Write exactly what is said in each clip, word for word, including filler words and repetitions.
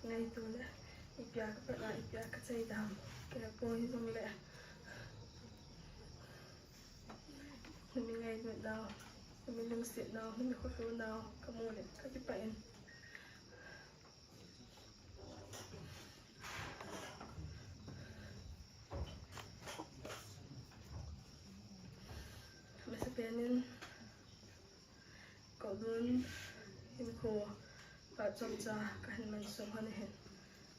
Ngaito le, ipia ka patna, ipia ka chei dam, ka poi jong le. Nami ngailutnau, nami lungsetnau, nami khohlonau, ka mu le, ka kipah in. Masapen in, Koldun hinkho phat chomcha kahin mansah hon ahin.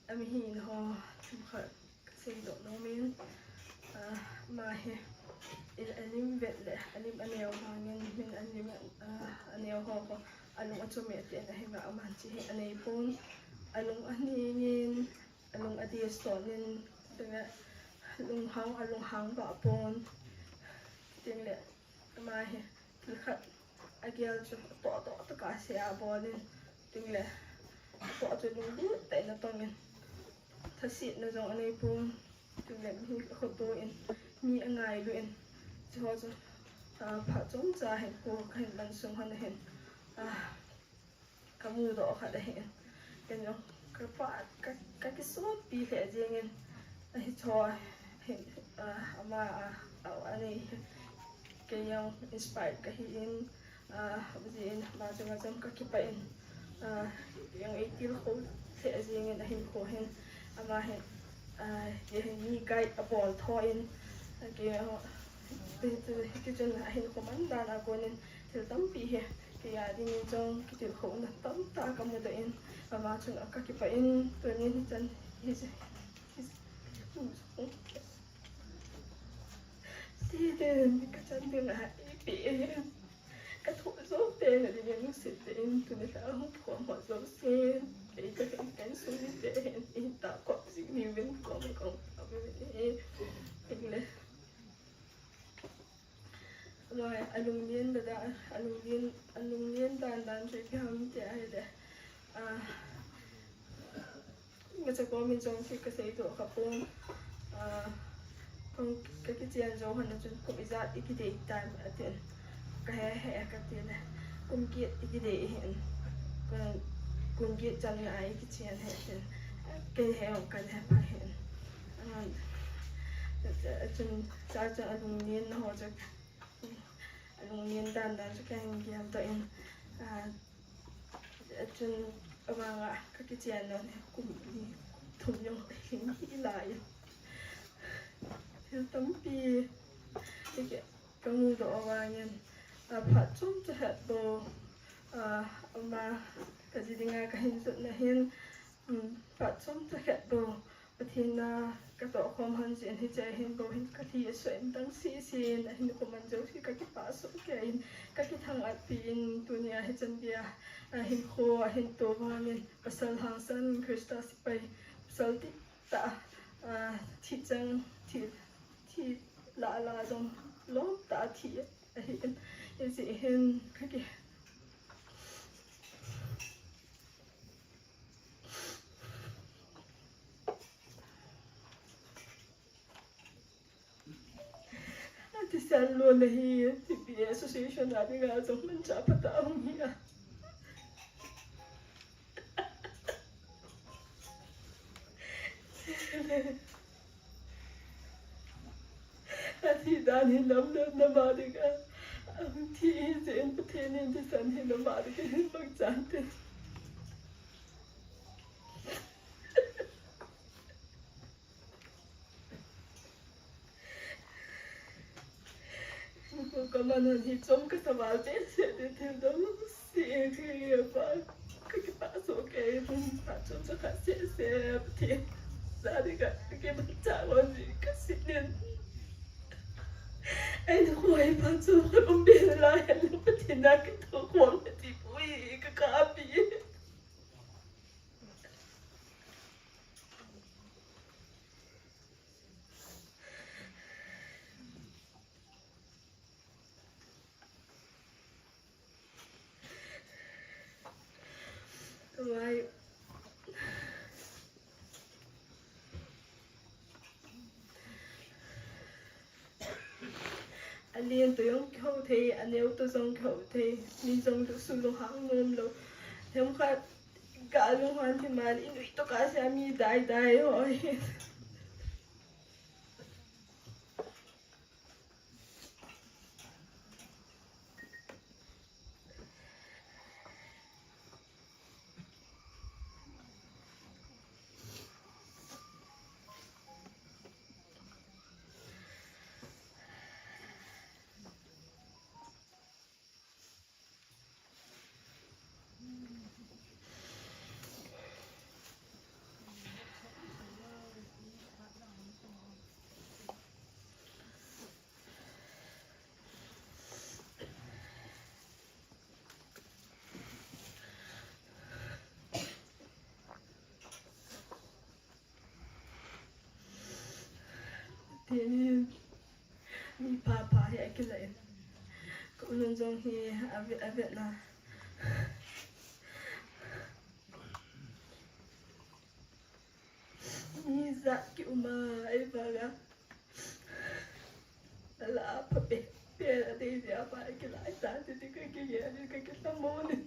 Ami hin ho themkhat kasei doh nom in, ah, ama hi in alim vet le alim aneo vangin min alim, ah, aneo ho ho alung achom e tin ahi vang aman chi hi anei pon. Alung aning in, alung adeh son in, tin le lunghang, alunghang vah pon. Tin le ama hi thil khat agel chu atoh atoh tah a asei abol in, tin le atoh chu lunglut tah in atong in, thasetna jong anei pon, tin le mi khoto in, mi angailu in, hiche ho chu, ah, phat chomcha hinkho kahin mansah hon ahin, ah, ka mudoh khat ahin. Ken jong ka pa, ka, ka kisonpi lheh jeng in, ahi chu ahin, ah, ama, ah, ah, ani, kei jong inspired kahi in, ah, abul in, ama chunga jong ka kipah in, ah, jong eitilkhou lheh jeng in, ahinkho hin, ama hin, ah, kei hin mi guide abol tho in, ah, kei jong, ti, ti, ti chun ahinkho man dan a kon in, thil tampi hi, kei a dingin jong kitilkhouna tamtah ka mudoh in, ama chunga ka kipah in, tunin hichan, hi, hi, hi, ti, ti, ka chan ding a, ipi, ka thoh jou teng a dingin lungset tah in, tuni lha hung phuam ho jouse, kei ka kan kan sung ni te hin, i ta kop jing ni ven kom kong, a ven ni, tin le. Ama, alunglen dan, alunglen, alunglen dan dan chu ipi ham ti ahile, ah, ka chate kom in jong chu ka seidoh kha pon, ah, kong ka kichen jou hon a chun kum ijat i kidei tam atin, ka he he ka ti le, kum get i kidei hin, kum, kum get chan a i kichen hi tin, kei he jong ka he pha hin. Ah, chun, cha chun alunglen na ho chu, alunglen dan dan chu kahin geldoh in, ah, chun, amanga ka kichen na kum ni thum jong hi lai. Thil tampi, ti ke, ka mudoh vangin, ah, phat chomcha het bou, ah, ama ka ji dinga kahin jotna hin, um, phat chomcha het bou, Pathen a ka tohkhom hon jeh in hiche hin bou hin ka thi a suh in dang sisi in ahin kuman jouse ka kipah soh kei in ka kithang-at pi in tunia hichan geiya, ah, hinkho ahin to vangin pasal hangsan Christa sepai pasal dihtah, ah, thi chang thi, thi lah lah jong lom tah a thi ahi in hijeh hin ka ki Ati sian lo na hi, T B A Association a dinga jong manchah phatah hung hi a. Athi dan hi lamna, nama dinga. Athi hi jeh in Pathen in thisan hi nama dinga hin mangchan te. Ka man hon hi chom kasa val behseh te, thil dang seh kei pa. Ka kipah soh kei, phat chomcha khat seh seh, Pathen a dinga ka kimanchah lou jeh in ka sih in. Eini khoi phat chomcha um be lai, Pathen a kitohkhom na ti poi, ka kap e. Why? Alen toh jong kiho thei, aneo toh jong kiho thei, mi jong lungsu lunghang nom lou. Themkhat kalung hon thi man, inui toh kasei a mi dai dai ho hi. Tini mi pha pha hi akilah in. Ka u Nun jong hi ave, ave na. Mi ja ki uma ai ba ga. Ala pha pe pe la de ja ba kilah sa ti ka ki ya ka ki sa mo ni.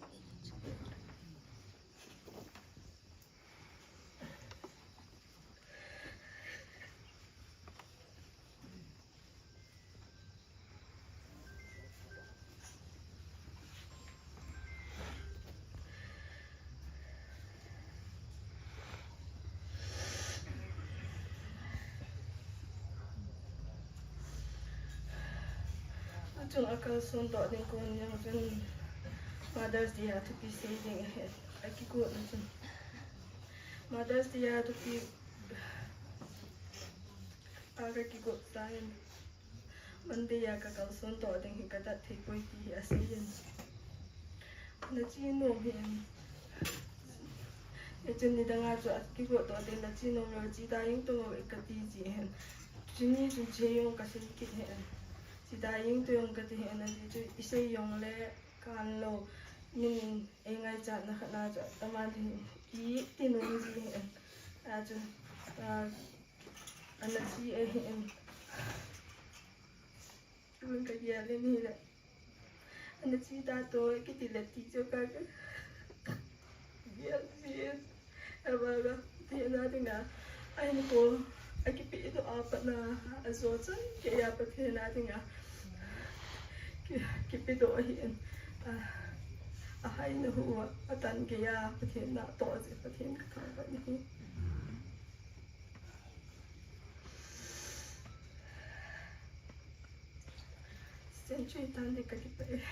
Achung akalson to ding kon jong chun Mother's Day a thupi sei ding ahi. Akigot na chun Mother's Day a thupi a kakigot sa in. Monday a kakalson to ding hi kadat thei poi ti hi asei in. Ana chi nom hi in. Hichun nidang a chu akigot to ding na chi nom lou chi da jing to kati ji hin. Chuni chun che jong kasei kit hin. Chi da jing to jong kati hin, aji chu isei jong le kan lou. Min ei ngaichat na khat na chu aman hi iti nom ji hin. Achu, a, ana chi ahi in. Tun kagel in hile. Ana chi ta to kiti le ti chu ka, ka gel ji in. Ava ga, Pathen a dinga. Ahin ko, akipe doh a pat na, ajo chan keiya Pathen a dinga. Ki, kipe doh ahi in. A, ahaina hu a, atan keiya Pathen natoh ji, Pathen kathangvah in ahi. Century tan ding kakipah e.